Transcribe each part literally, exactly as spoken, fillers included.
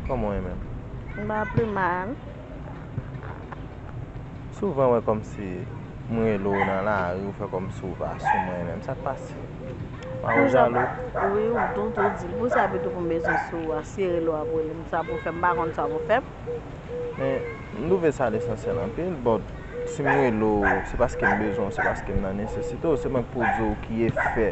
Kòman w ye menm? M pa pi mal. Souvan wè kòmsi mwen rele w nan lari, ou fè kòmsi ou pa sou mwen menm. Sa k pase? Pa ou jalou? Wi, ou tou tou di m. Pou sa pito pou m bezwen sou ou a, si rele w ap rele m, sa pou fè m, m pa konn sa pou fè m. Men, m twouve sa lesansyèl anpil, but si m rele w, se paske m bezwen w, se paske m nan nesesite w, se mwen k pou di w ki efè,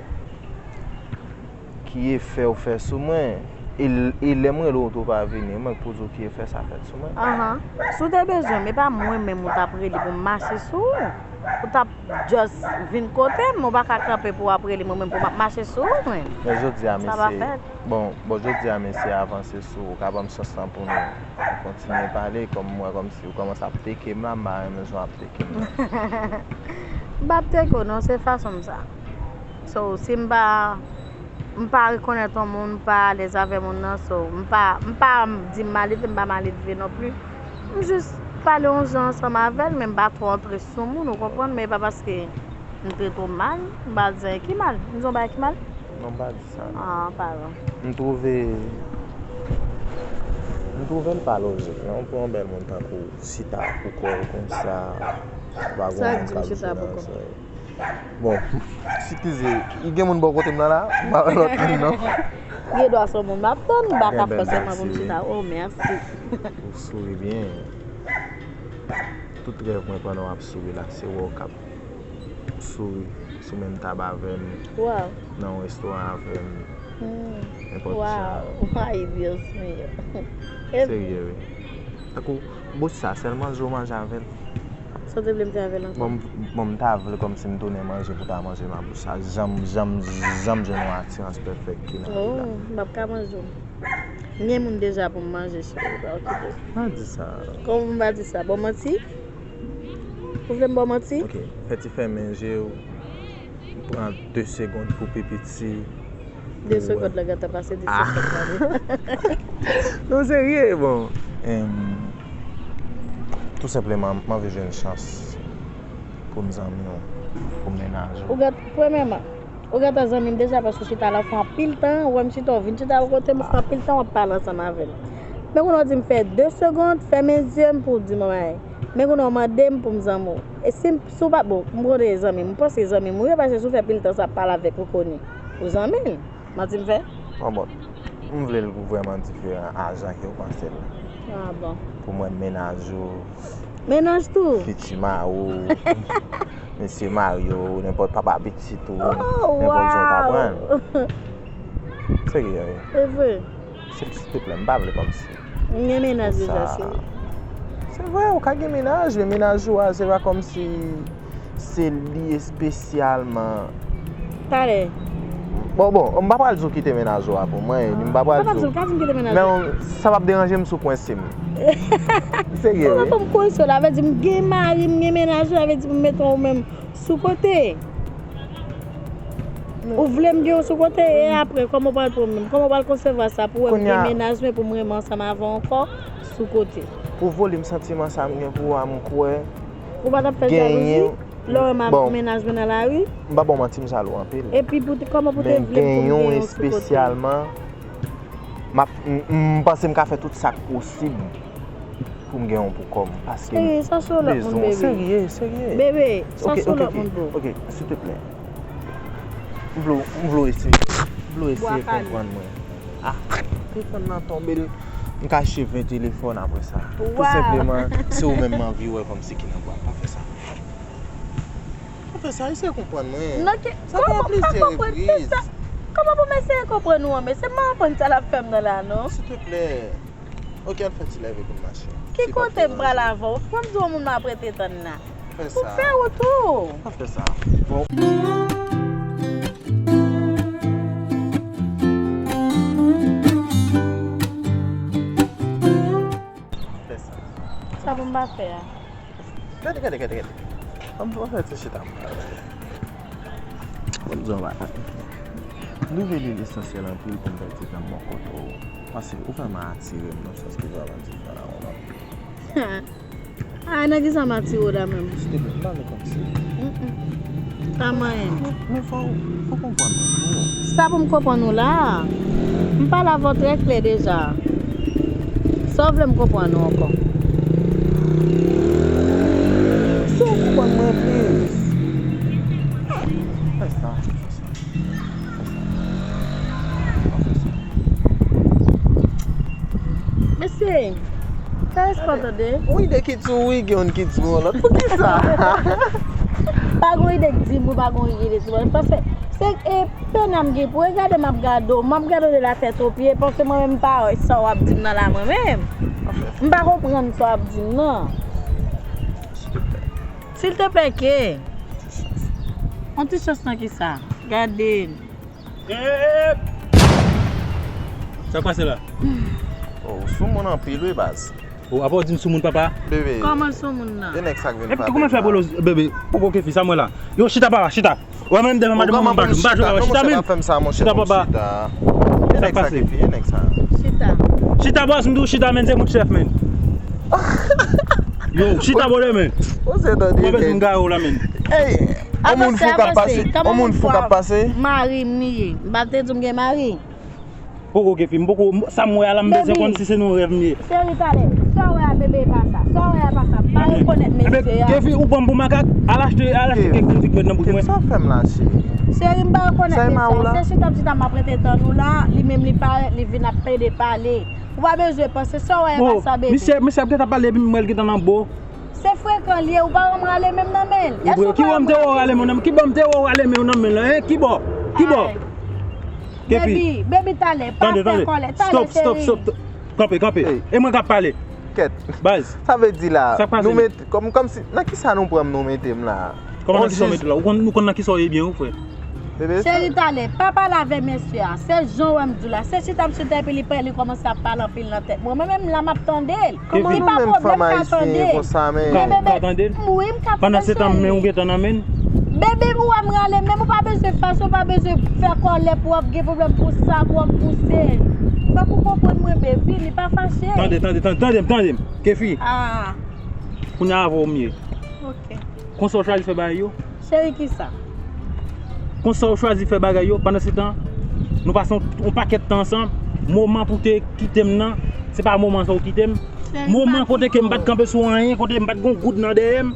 ki efè w fè sou mwen. E, e lè m rele w, tou pa vini, mwen k pou di w ki efè sa fèt sou mwen. Anhan. Si w te bezwen m, e pa mwen menm ou t ap rele pou m mache sou ou. Ou t ap just vin kote m, ou pa ka kanpe pou w ap rele mwen menm pou m ap mache sou ou, mwen. Men jodi a, Sa pa mesye, fèt. Bon, bon, jodi a, mesye, avanse sou ou, ka ban m chans lan pou nou kontinye pale, kòm m wè kòmsi ou kòmanse ap teke m la, m pa renmen jan w ap teke m nan. M p ap teke w non, se fason m sa. So, si m pa, m pa rekonèt yon moun, m pa alèz avè moun nan, so, m pa, m pa di m maledve, m pa maledve non pli. M jis pale yon jan ansanm avè l, men m pa twò antre sou moun, ou konprann, men e pa paske m trete w mal, m pa di anyen ki mal. M di yon bagay ki mal? Non, m pa di sa non. Ah, padon. M twouve, m twouve l pa lojik non, pou yon bèl moun tankou w chita pou kò w konsa, ou pa gen yon moun k ap jwe nan zòrèy. Bon, eskize, gen moun bò kote m nan la, m pa wè lòt moun non. Gen dwa se yon moun m ap tann, m pa ka fòseman pou m chita. Oh, mèsi. Ou souri byen. Tout rèv mwen pandan w ap souri la, se wè w k ap souri sou menm tab avè m, Wow. Nan yon restoran avè m, Hmm. nenpòt jan. Wow. Ay, Dios mío. Serye, wi. Tankou, bouch sa, sèl manje w manje avè l. Sa w te vle m fè avè l ankò? Bon, m- bon, m ta vle kòmsi m tounen manje pou ta manje nan bouch sa. Janm, janm, janm jwenn yon atirans pèfèk ki nan li la. Oh, m p ap ka manje w. M gen moun deja pou m manje, cheri, pa okipe. Pa di sa. Kòman m pa di sa? Bon manti? Ou vle m ba w manti? Ok, fè ti fèmen je w. Pran de segonn pou pi piti. De segonn la gentan pase de segonn la. Non, serye, bon. Em, tou senpleman, m anvi jwenn chans pou m zanmi w, pou m mennaj ou. Ou gen, premyèman, ou gentan zanmi m deja paske w chita la, w fè anpil tan, ou wè m chita, ou vin chita bò kote m, ou fè anpil tan w ap pale ansanm avè m. Men kounye a w di m fè de segonn, fèmen zye m pou w di m yon bagay. Men kounye a w mande m pou m zanmi w. E si m, si w pa, bon, m konnen zanmi m, m panse zanmi m ou ye, paske si w fè pil tan sa ap pale avèk ou konnen ou zanmi l. Manti m fè? Bon, bon, m vle l vrèman diferan a jan ke w panse l. Ah bon. Pou mwen, mennaj ou, Mennaj tou. Fiti mari w, mesye mari w, nenpòt papa pitit ou, Oh, nenpòt jan w ta wow. Pran l. Serye, wi. Se vre. Se, silteplè, m pa vle kòmsi. M gen mennaj deja, Sa- cheri. Se vre, ou ka gen mennaj, men mennaj ou a, se pa kòmsi se li espesyalman. Talè. Bon, bon, m pa pral di w kite mennaj ou a pou mwen, ni m pa pral Papa di di w w. ka di m kite mennaj Men ou. on- sa p ap deranje m si w kwense m. Serye, Kòman wi. Pou m kwense w la, vle di m gen mari, m gen mennaj, la vle di pou m mete w menm sou kote. Ou vle m gen w sou kote, e apre, kòman w pral pran menm? Kòman w pral konsevwa sa pou wè m Kounye a- gen mennaj, men pou m renmen ansanm avè w ankò sou kote? Pou volim santiman sa m gen pou ou a, m kwè Ou pa t ap fè Genyen- jalouzi? Lè w wè m ap Bon. Mennaj mwen nan lari? M pa bon manti, m jalou anpil. Epi pou te, kòman pou te Men vle m pou m gen yon gen yon sou kote? Espesyalman, m ap- m- m panse m ka fè tout sa k posib pou m gen yon pou kò m. Paske m Serye, sa sou lòt moun, bezwen. Baby. Serye, serye. Bebe, sa Ok, sou ok, lòt ok, moun, boo. Ok, silteplè. M vle w- m vle w eseye. M vle w eseye Bwa kale. Konprann mwen. Ah, telefòn nan tonbe. M kache ven telefòn apre sa. Tou Wow. Senpleman, se ou menm m anvi wè kòmsi ki nan bwa. Pa fè sa. Pa fè sa, eseye konprann mwen. Non, ke, Sa fè kòman, plizyè pa konprann, repriz. Kòman pou m eseye konprann ou an, men se m pa konprann sa l ap fè m nan la, non. Silteplè. Ok, al fè ti lève pou n mache. Ki kote m pral avè w? Fò m di w moun m ap rete tann la. Fè Pou sa. fè wout ou. Pa fè sa. Bon. Fè sa. Sa pou m pa fè a. Gade, gade, gade, gade. An, an fè ti chita m pale. Bon, di w bagay. M twouve li esansyèl anpil pou m fè ti tan m bò kote w. Paske ou vrèman atire m nan sans ki vrèman diferan, ou konprann? Ah, nan kisa m atire w la menm? Silteplè, m pa vle kòmsi. Mm-mm. Pa manyen. Men fò, fò konprann mwen tou. Sa pou m konprann ou la. M pale avè w trè klè deja. Sa w vle m konprann ou ankò? Sa w konprann mwen, please? Fè sa. Mesye, sa respè tande. Yon ide ki di wi, gen youn ki di yon lòt. Poukisa? Pa gen ide ki di m, pa gen ide ki di m. Paske se e, pena m gen pou regade, m ap gade w, m ap gade w de la tèt o pye, paske mwen menm m pa wè sa w ap di m nan la mwen menm. M pa konprann sa w ap di m nan. Silteplè, ke? Yon ti chans nan kisa? Gade. Sa k pase la? Oh, ou sou moun anpil wi baz. Oh, apa w di m sou moun papa? Bebe. Kòman l sou moun nan? E nèg sa k vin frape. Kòman l fè bolo bebe? Poko ke fi sa mwen la. Yo chita papa, chita. Wè menm devan madanm mwen m pa jwe, m pa jwe, chita menm. Chita papa. E nèg sa ke fi, e nèg sa. Chita. Chita baz, m di w chita menm, se moun chèf menm. Yo, chita bòlè menm. Ou se tande. Mwen bezwen gare w la menm. Ey, yon moun fou k ap pase, yon moun fou k ap pase. Mari m li ye. M pa te di w m gen mari. Poko ke fi, m poko, sa m wè a la m bezwen konn si se nan rèv m ye. Cheri talè, sa w wè a bebe e pa sa. Sa w wè a pa sa. M pa rekonèt mesye a. Ke fi, ou pran m pou makak, al achte, al achte kèk moun ki k met nan bouk mwen. Sa w fè m la cheri? Cheri m pa rekonèt mesye a. Se chita m chita m ap rete tann ou la, li menm li parèt, li vin ap pede pale. Ou pa bezwen panse sa w wè a pa sa bebe. Misye, misye ap gentan pale epi m wè l gentan nan bo. Se frekan li ye, ou pa wè m rale men m nan men l. Èske w pa wè m rale men w nan men l? Ki bò m te wè w rale men w nan men l, hein? Ki bò? Ki bò? Baby, baby talè, pa fè kòlè. Talè, cheri. Stop, stop, stop. Kanpe, kanpe. E mwen k ap pale. Kèt. Baz. Sa vle di la, nou met, kòm, kòmsi, nan kisa nou pran m nou mete m la? Kòman nan kisa w mete w la? Ou konn, nou konn nan kisa w ye byen wi frè. Cheri talè, pa pale avè mesye a. Se jan w wè m di w la. Se chita m chita epi li pre-, li kòmanse ap pale anpil nan tèt mwen. Mwen menm la m ap tande l. Li pa pwoblèm ka tande. Men bebe, wi m ka tande. Pandan se tan men ou gentan nan men l. Bebe, ou wè m rale men m, ou pa bezwen fache, ou pa bezwen fè kòlè pou w ap gen pwoblèm pou sa, pou w ap pouse. Fòk ou konprann mwen, bebe, li pa fache. Tande, tande, tande, tande m, tande m. Kefi. Ah. Kounye a avè w m ye. Ok. Konsa w chwazi fè bagay yo? Cheri, kisa? Konsa w chwazi fè bagay yo, pandan se tan, nou pase yon, yon pakèt tan ansanm, moman pou w te kite m nan, se pa moman sa w kite m. Moman kote ke m pa t kanpe sou anyen, kote m pa t gen yon goud nan dèyè m,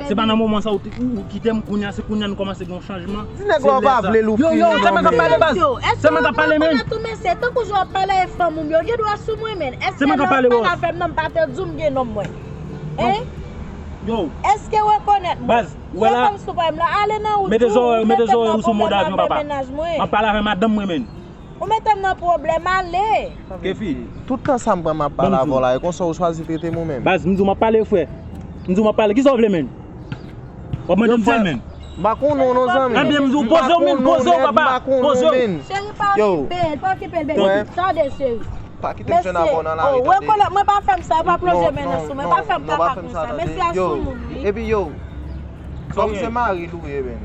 se pa nan moman sa w te, ou, ou kite m, kounye a, se kounye a nou kòmanse gen yon chanjman. Di nèg la w pa vle l ou fini. Yo, yo, se mwen k ap pale, baz. Se mwen k ap pale, men. Tankou jan w ap pale avèk fanm ou yo, gen dwa sou mwen, men. Se mwen k ap pale, baz. Èske lè w pale avè m nan, m pa te di w m gen nonm mwen? Hein? Yo. Èske w rekonèt mwen? Baz, ou wè la? Mete zòrèy, mete zòrèy ou sou mòd avyon, papa. M ap pale avè madanm mwen, men. Ou mete m nan pwoblèm, ale. Kefi. Tout tan sa m pran m ap pale avè w la, e konsa w chwazi trete m ou menm? Baz, m di w m ap pale, frè. M di w m ap pale. Kisa w vle, men? W ap mande m sèl, men. M pa konnen w non, zanmi. Ebyen, m di w poze w, men, poze w, papa. Poze w. Cheri, pa okipe l, pa okipe l, baby. Tande, cheri. Pa kite m jwenn avè w nan lari, tande. Ou rekonèt mwen pa fè m sa, pa plonje men nan sou mwen, pa fè m kaka konsa. Mesye a sou moun, wi. Epi yo, kòm se mari l ou ye, men.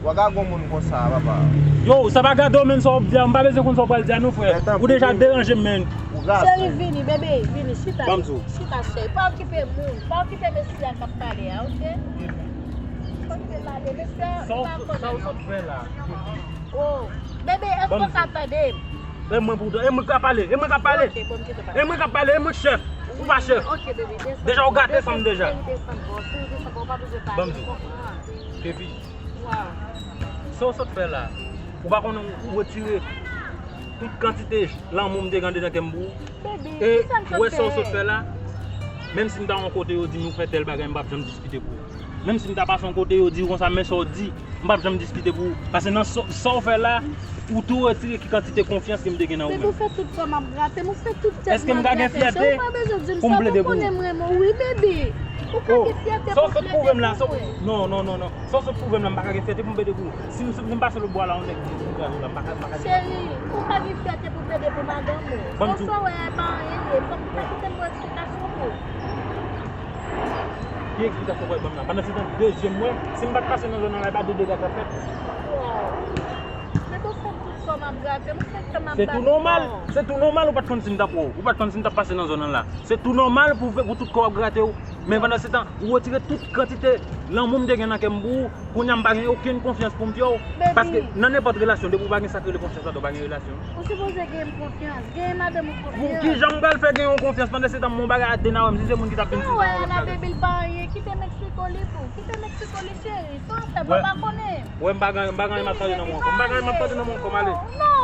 W a gade yon moun konsa, papa. Yo, sa pa gade w, men, sa w ap di a, m pa bezwen konn sa w pral di a non, frè. Ou deja deranje m, men. Cheri, vini, bebe, vini, chita. Chita, cheri. Pa okipe moun, pa okipe mesye a k ap pale a, ok? Pa okipe l, ale, mesye a, li pa konnen non. Sa w sot fè la? Oh, bebe, èske w ka tande m? E mwen pou, e mwen k ap pale, e mwen k ap pale. Ok, bon, m kite w pale. E mwen k ap pale, e mwen k chèf. Ou pa chèf. Ok, bebe, desann. Deja, ou gate fanm deja. Desann, desann, bon, desann, bon, ou pa bezwen pale, ou konprann. Kefi. Sa w sot fè la? Ou pa konnen ou retire tout kantite lanmou m te gen andedan kè m pou ou? E ou wè sa w sot fè la? Menm si m ta yon kote yo di m ou fè tèl bagay, m p ap janm diskite pou ou. Menm si m ta pase yon kote yo di w konsa, men sa w di, m p ap janm diskite pou ou. Paske nan sa, sa w fè la, ou tou retire ki kantite konfyans ke m te gen nan ou menm. Bebe, ou fè tout kò m ap grate m, ou fè tout tèt mwen ap grate m. Èske m ka gen fyète pou m plede pou ou? Ou konnen m renmen w, wi, bebe. Ou ka gen fyète pou w plede pou mwen. Sa w sot pwouve m la, sa w, non, non, non, non. Sa w sot pwouve m la, m pa ka gen fyète pou m plede pou ou. Si m, si m pase lòtbò a la, yon nèg vin pou grate w la, m pa ka, m pa ka. Cheri, ou pa gen fyète pou plede pou madanm ou. Sa w wè a pa anyen li ye. Fòk ou ta kite m ba w eksplikasyon tou. Ki eksplikasyon w pral ban m la? Pandan se tan, de zye m wè, si m pa t pase nan zòn nan la, e pa de dega k t ap fèt. Wow. Men ou fè tout kò m ap grate m, ou fè kè m ap bat. Se tou nòmal, se tou nòmal ou pa t konn si m t ap wè w, ou pa t konn si m t ap pase nan zòn nan la. Se tou nòmal pou, pou tout kò w ap grate w. Men pandan se tan, ou retire tout kantite lanmou m te gen nan kè m pou ou. Kounye a m pa gen okenn konfyans pou m fè w. Paske nan nenpòt relasyon, depi ou pa gen sa k rele konfyans ladan, ou pa gen relasyon. Ou sipoze gen konfyans, gen madanm ou konfyans. Kijan m pral fè gen yon konfyans pandan se tan m yon bagay a de nan wè m, si se moun ki t ap vin di sa. Anna Baby l pa anyen, kite m eksplike w li pou. Kite m eksplike w li cheri. Sa w ap fè, bon, pa konnen. Wè m pa gen, m pa gen anyen m ap tande nan mwen ankò. M pa gen anyen m ap tande nan mwen ankò, m ale.